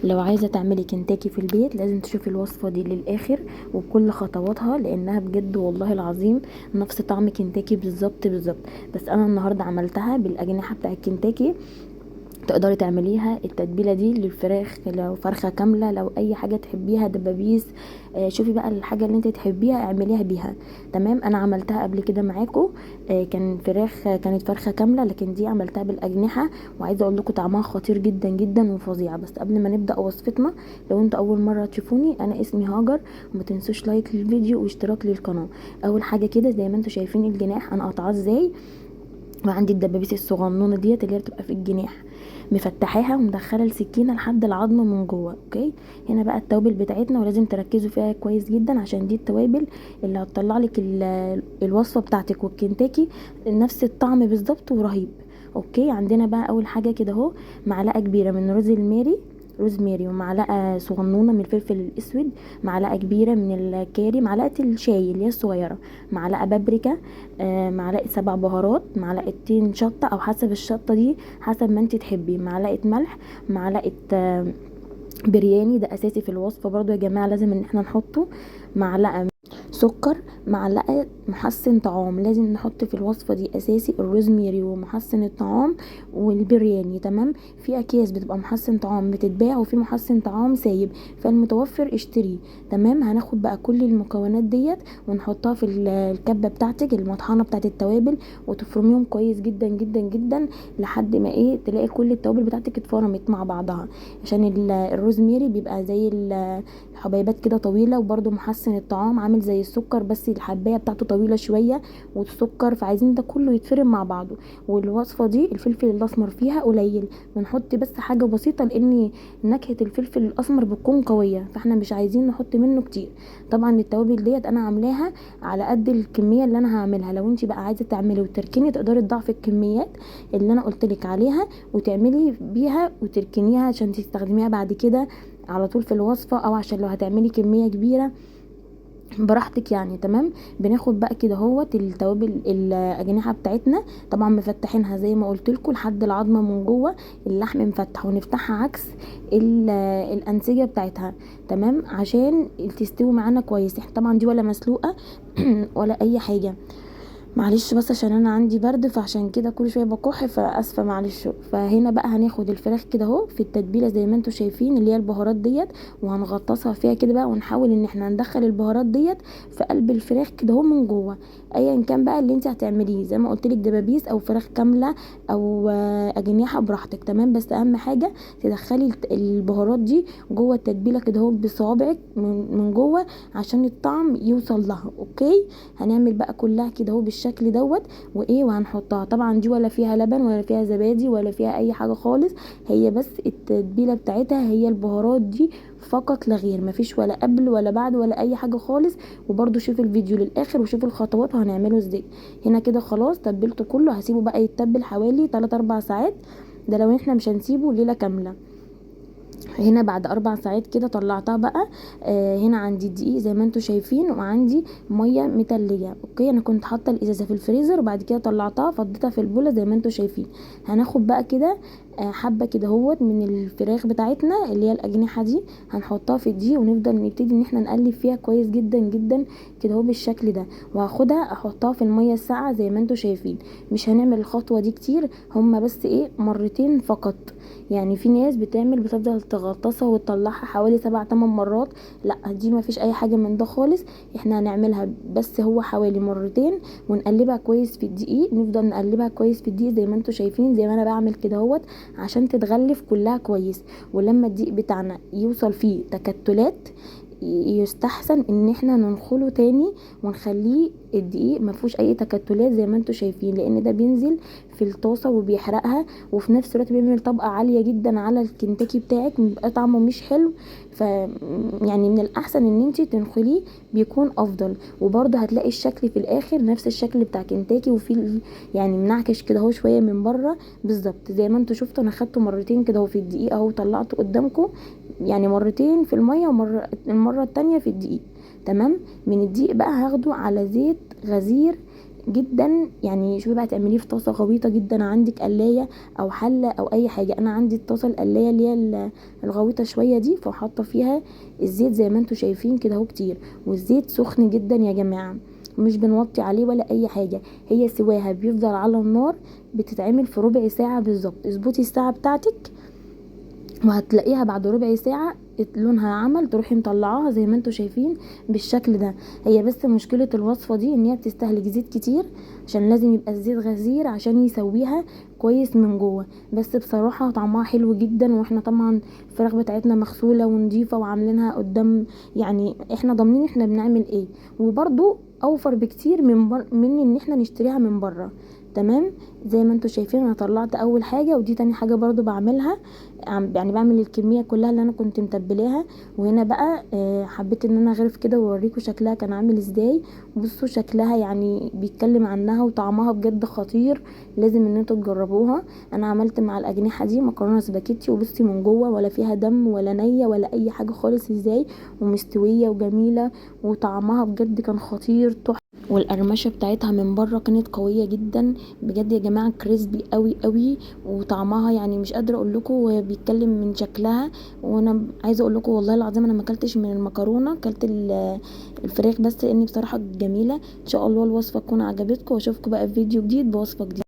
لو عايزة تعملي كنتاكي في البيت لازم تشوفي الوصفة دي للآخر وبكل خطواتها، لأنها بجد والله العظيم نفس طعم كنتاكي بالظبط بالظبط. بس أنا النهاردة عملتها بالأجنحة بتاع كنتاكي. تقدري تعمليها التتبيله دي للفراخ، لو فرخة كاملة، لو اي حاجة تحبيها، دبابيس، شوفي بقى الحاجة اللي انت تحبيها اعمليها بيها. تمام، انا عملتها قبل كده معاكم، كان فراخ، كانت فرخة كاملة، لكن دي عملتها بالاجنحه، وعايزه اقول لكم طعمها خطير جدا جدا وفظيع. بس قبل ما نبدا وصفتنا، لو انتوا اول مرة تشوفوني، انا اسمي هاجر، وما تنسوش like للفيديو واشتراك للقناة. اول حاجة كده زي ما انتوا شايفين الجناح انا قطعاه ازاي، وعندي الدبابيس الصغنونه ديت اللي هي بتبقى في الجناح، مفتحاها ومدخله السكينة لحد العظمة من جوه. okay، هنا بقى التوابل بتاعتنا، ولازم تركزوا فيها كويس جدا عشان دي التوابل اللي هتطلع لك الوصفة بتاعتك والكنتاكي نفس الطعم بالظبط ورهيب. okay، عندنا بقى اول حاجة كده اهو معلقه كبيرة من روزماري، ومعلقة صغنونه من الفلفل الاسود، معلقه كبيرة من الكاري، معلقه الشاي اللي هي الصغيرة، معلقه بابريكا، معلقه 7 بهارات، معلقتين شطه او حسب الشطه دي حسب ما انت تحبي، معلقه ملح، معلقه برياني، ده اساسي في الوصفة برضو يا جماعة لازم ان احنا نحطه، معلقه سكر، معلقه محسن طعام، لازم نحط في الوصفة دي اساسي الروزميري ومحسن الطعام والبرياني. تمام، في اكياس بتبقى محسن طعام بتتباع، وفي محسن طعام سايب، فالمتوفر اشتريه. تمام، هناخد بقى كل المكونات ديت ونحطها في الكبه بتاعتك، المطحنه بتاعت التوابل، وتفرميهم كويس جدا جدا جدا لحد ما تلاقي كل التوابل بتاعتك اتفرمت مع بعضها، عشان الروزميري بيبقى زي الحبيبات كده طويلة، وبرده محسن الطعام عامل زي السكر بس الحبايه بتاعته طويلة شوية والسكر، فعايزين ده كله يتفرم مع بعضه. والوصفه دي الفلفل الاسمر فيها قليل، بنحط بس حاجة بسيطة لان نكهة الفلفل الاسمر بتكون قوية، فاحنا مش عايزين نحط منه كتير. طبعا التوابل ديت انا عاملاها على قد الكمية اللي انا هعملها، لو انت بقى عايزه تعملي وتركني تقدري تضاعفي الكميات اللي انا قلتلك عليها وتعملي بيها وتركنيها عشان تستخدميها بعد كده على طول في الوصفة، او عشان لو هتعملي كمية كبيرة براحتك يعني. تمام، بناخد بقى كده اهوت التوابل الاجنحة بتاعتنا، طبعا مفتحينها زي ما قلت لكم لحد العظمة من جوه، اللحم مفتح، ونفتحها عكس الانسجة بتاعتها. تمام، عشان تستوي معانا كويس. احنا طبعا دي ولا مسلوقة ولا اي حاجة، معلش بس عشان انا عندي برد فعشان كده كل شوية بكح، فاسفه معلش. فهنا بقى هناخد الفراخ كده اهو في التتبيله زي ما انتم شايفين اللي هي البهارات ديت، وهنغطسها فيها كده بقى، ونحاول ان احنا ندخل البهارات ديت في قلب الفراخ كده اهو من جوه، ايا كان بقى اللي انت هتعمليه زي ما قلت لك دبابيس او فراخ كاملة او اجنحة براحتك. تمام، بس اهم حاجة تدخلي البهارات دي جوه التتبيله كده اهو بصوابعك من جوه عشان الطعم يوصل لها. okay، هنعمل بقى كلها كده اهو بالشكل دوت وهنحطها. طبعا دي ولا فيها لبن ولا فيها زبادي ولا فيها اي حاجة خالص، هي بس التتبيله بتاعتها هي البهارات دي فقط لا غير، مفيش ولا قبل ولا بعد ولا اي حاجة خالص. وبرده شوفي الفيديو للاخر وشوفي الخطوات وهنعمله ازاي. هنا كده خلاص تبلته كله، هسيبه بقى يتبل حوالي 3-4 ساعات، ده لو احنا مش هنسيبه ليلة كاملة. هنا بعد 4 ساعات كده طلعتها بقى. هنا عندي الدقيق زي ما انتم شايفين، وعندي مية متلجه. okay، انا كنت حاطه الازازه في الفريزر وبعد كده طلعتها فضيتها في البوله زي ما انتم شايفين. هناخد بقى كده، حبه كده اهوت من الفراخ بتاعتنا اللي هي الاجنحة دي، هنحطها في الدقيق ونفضل نبتدي ان احنا نقلب فيها كويس جدا جدا كده اهو بالشكل ده، وهاخدها احطها في المية الساقعه زي ما انتم شايفين. مش هنعمل الخطوة دي كتير، هما بس مرتين فقط. يعني في ناس بتفضل تغطسها وتطلعها حوالي 7-8 مرات، لا دي ما فيش اي حاجة من ده خالص، احنا هنعملها بس هو حوالي مرتين، ونقلبها كويس في الدقيق، نفضل نقلبها كويس في الدقيق زي ما انتم شايفين زي ما انا بعمل كده اهوت عشان تتغلف كلها كويس. ولما الدقيق بتاعنا يوصل فيه تكتلات يستحسن ان احنا ننخله تاني ونخليه الدقيق ما فيهوش اي تكتلات زي ما انتم شايفين، لان ده بينزل في الطاسه وبيحرقها، وفي نفس الوقت بيعمل طبقه عالية جدا على الكنتاكي بتاعك، بيبقى طعمه مش حلو. ف يعني من الاحسن ان انت تنخليه بيكون افضل. وبرده هتلاقي الشكل في الاخر نفس الشكل بتاع كنتاكي، وفي منعكش كده اهو شوية من بره بالظبط زي ما انتم شفتوا. انا خدته مرتين كده اهو في الدقيق اهو، طلعته قدامكم يعني مرتين في المية ومرة المرة التانية في الدقيق. تمام، من الدقيق بقى هاخده على زيت غزير جدا. يعني شوفي بقى تعمليه في طاسه غويطه جدا، عندك قلايه او حله او اي حاجة. انا عندي الطاسه القلايه اللي هي الغويطه شوية دي، فحاطه فيها الزيت زي ما انتم شايفين كده اهو كتير، والزيت سخن جدا يا جماعة، مش بنوطي عليه ولا اي حاجة. هي سواها بيفضل على النار، بتتعمل في ربع ساعة بالظبط. اظبطي الساعة بتاعتك وهتلاقيها بعد ربع ساعة لونها عمل، تروحي مطلعاها زي ما انتم شايفين بالشكل ده. هي بس مشكلة الوصفة دي ان هي بتستهلك زيت كتير، عشان لازم يبقى الزيت غزير عشان يسويها كويس من جوه. بس بصراحة طعمها حلو جدا، واحنا طبعا الفراخ بتاعتنا مغسوله ونضيفه وعاملينها قدام، يعني احنا ضامنين احنا بنعمل ايه، وبرده اوفر بكتير من ان احنا نشتريها من بره. تمام، زي ما انتم شايفين انا طلعت اول حاجة، ودي تاني حاجة برضو بعملها، يعني بعمل الكمية كلها اللي انا كنت متبلاها. وهنا بقى حبيت ان انا اغرف كده واوريكم شكلها كان عامل ازاي. بصوا شكلها يعني بيتكلم عنها، وطعمها بجد خطير، لازم ان انتوا تجربوها. انا عملت مع الاجنحة دي مكرونه سباكيتي، وبصي من جوه ولا فيها دم ولا نيه ولا اي حاجة خالص ازاي، ومستويه وجميلة، وطعمها بجد كان خطير تحفة. والقرمشه بتاعتها من بره كانت قوية جدا بجد يا جماعة، crispy قوي قوي، وطعمها يعني مش قادرة اقول لكم، بيتكلم من شكلها. وانا عايزه اقول لكم والله العظيم انا ما اكلتش من المكرونه، اكلت الفراخ بس، لان بصراحة جميلة. ان شاء الله الوصفة تكون عجبتكم، واشوفكم بقى في فيديو جديد بوصفه جديدة.